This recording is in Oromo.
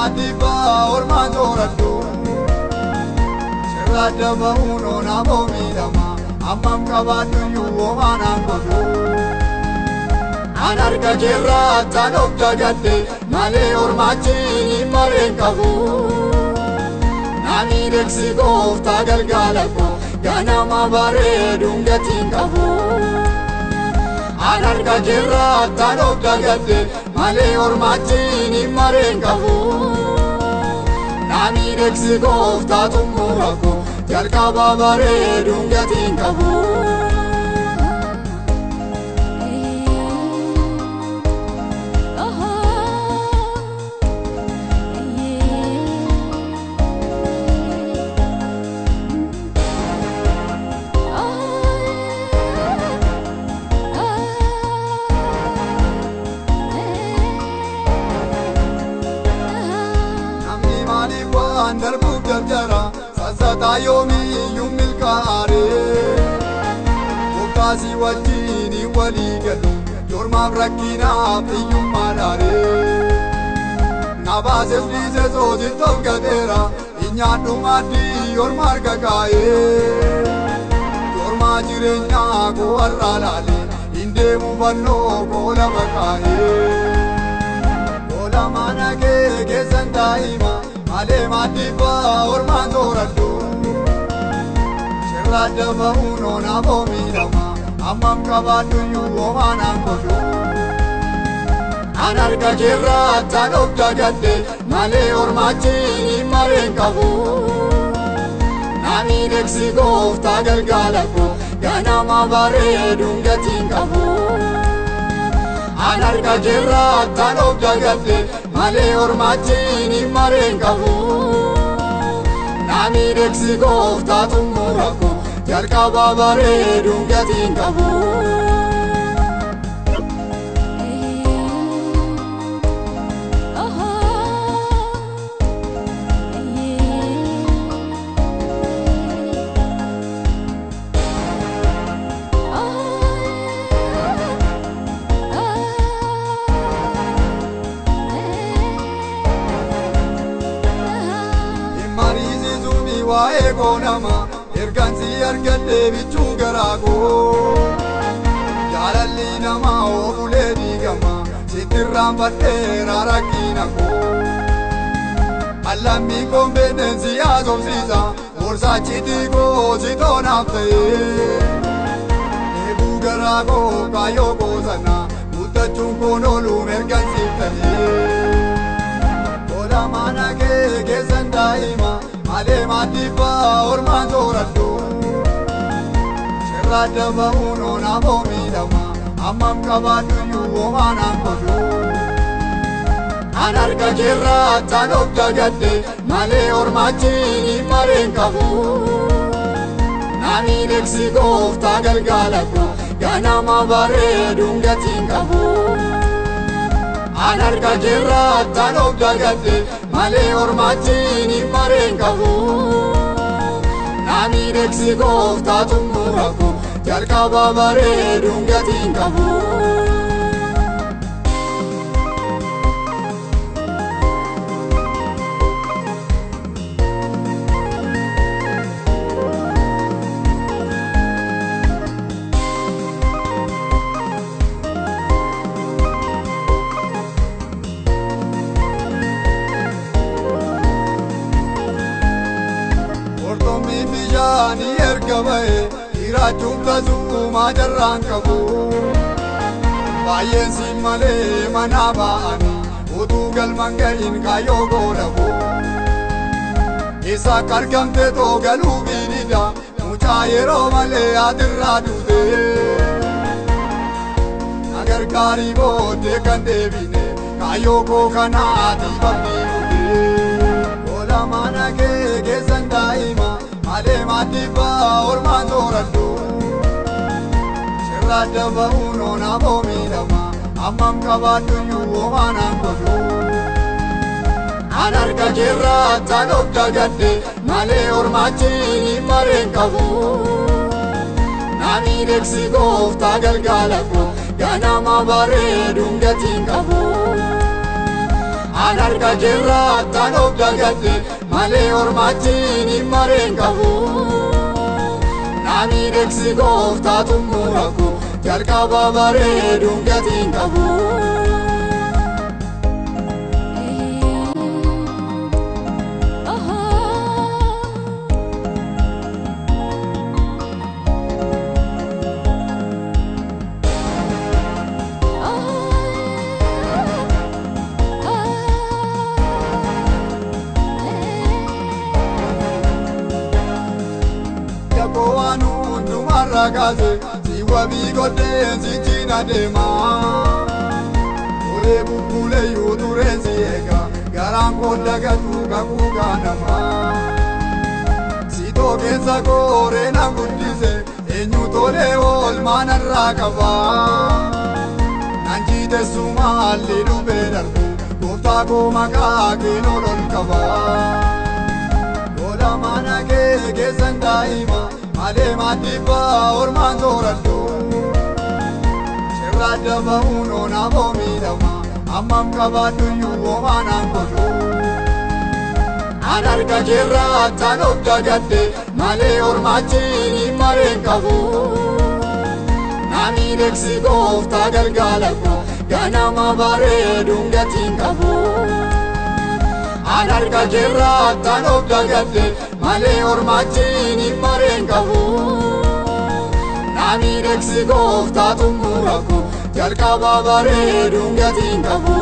maddii ormaan sooradhu. Sirra daba'uun onaafoo miidhama ammam qabaadhu iyyuu homaanaan godhu. An harka keerraa taan of dagadhe malee ormaachiin mareen qabu. Nami deeksi gooftaa galgala koo ganama bareeduun gatiin qabu. An harka keerraa taan of dagadhe malee ormaachiin mareen qabu. Nami deeksi gooftaa xumura koo jalqaba bareeduun gatiin qabu. Namni maaliif waan darbuuf jarjara sassataa yoomiyyuu milkaa'aaree. Gooftaasii wajjin walii galu jormaaf rakkinaaf hiyyummaa dhaaree. Na baases dhiises hoositti of gateera nyaadhu maaddii orma harka kaa'ee. Jormaa jireenyaa koo har'aa laalee hin deemu fannoo koo lafa kaa'ee. Tola mana kee keessan daa'ima malee maaddii ormaan sooradhu. Sirra daba'uun onaafoo miidhama ammam qabaadhu iyyuu homaanaan godhu. An harka keerraa taan of dagadhe malee ormaachiin mareen qabu. Nami deeksi gooftaa galgala koo ganama bareeduun gatiin qabu. An harka keerraa taan of dagadhe malee ormaachiin mareen qabu. Nami deeksi gooftaa xumura koo jalqaba bareeduun gatiin qabu. Mariisisuun waa'ee koo nama ergaan si argadhee bichuu garaa koo. Jaalalli namaa oofulee diigama sitti irraanfadheera rakkina koo. Allammii koon beekneen si haasofsiisa gorsa koo si toonaaf ta'ee. Eeguu garaa koo kaayyoo koo sana guuttachuun koon oolu ergaan siif ta'ee. Tola mana kee keessan daa'ima malee maaddii ormaan sooradhu. Sirra daba'uun onaafoo miidhama ammam qabaadhu iyyuu homaanaan godhu. An harka keerraa taan of dagadhe malee ormaachiin mareen qabu. Nami deeksi gooftaa galgala koo ganama bareeduun gatiin qabu. An harka keerraa taan of dagadhe malee ormaachiin mareen qabu. Nami deeksi gooftaa xumura koo jalqaba bareeduun gatiin qabu. Qurxummii bishaanii erga ba'e jiraachuun tasuumaa jarraan qabu. Baay'een si malee manaa ba'anii utuu galman gahin kaayyoo goolabu. Isa argamte too galuu bidida mucaa yeroo malee atirraa duute. Na gargaarii booddee kan deebine kaayyoo koo kanaatiif abdii kute. Tola mana kee keessan daa'ima malee maaddii ormaan sooradhu. Sirra daba'uun onaafoo miidhama ammam qabaadhu iyyuu homaanaan godhu. An harka keerraa taan of dagadhe malee ormaachiin mareen qabu. Nami deeksi gooftaa galgala koo ganama bareeduun gatiin qabu. An harka keerraa tan of dagadhe malee ormaachiin hin mareen qabu. Nami deeksi gooftaa xumura koo jalqaba bareeduun gatiin qabu. Waan hundumarra kaase si wabii godhee si cina deema. Turee bubbulee yoo turee si eega garaan koo dagatu kakuu gaanama. Sitoo keessa kooree na guddise eenyu tolee oolmaa narraa qaba. Nan jiiteessu maalli dhufee darbu gooftaa koo maqaa keen ol ol qaba. Lola mana kee keessan daa'ima malee maaddiibbaa ormaan sooradhu. Sirra daba'uun onaafoo miidhama ammam qabaadhuyyuu homaanaan godhu. An harka keerraa tan of dagadhe malee ormaachiin hin mareen qabu. Nami deeksi gooftaa galgala koo ganama bareeduun gatiin qabu. An harka keerraa tan of dagadhe malee ormaachiin hin mareen qabu. Nami deeksi gooftaa xumura koo jalqaba bareeduun gatiin qabu.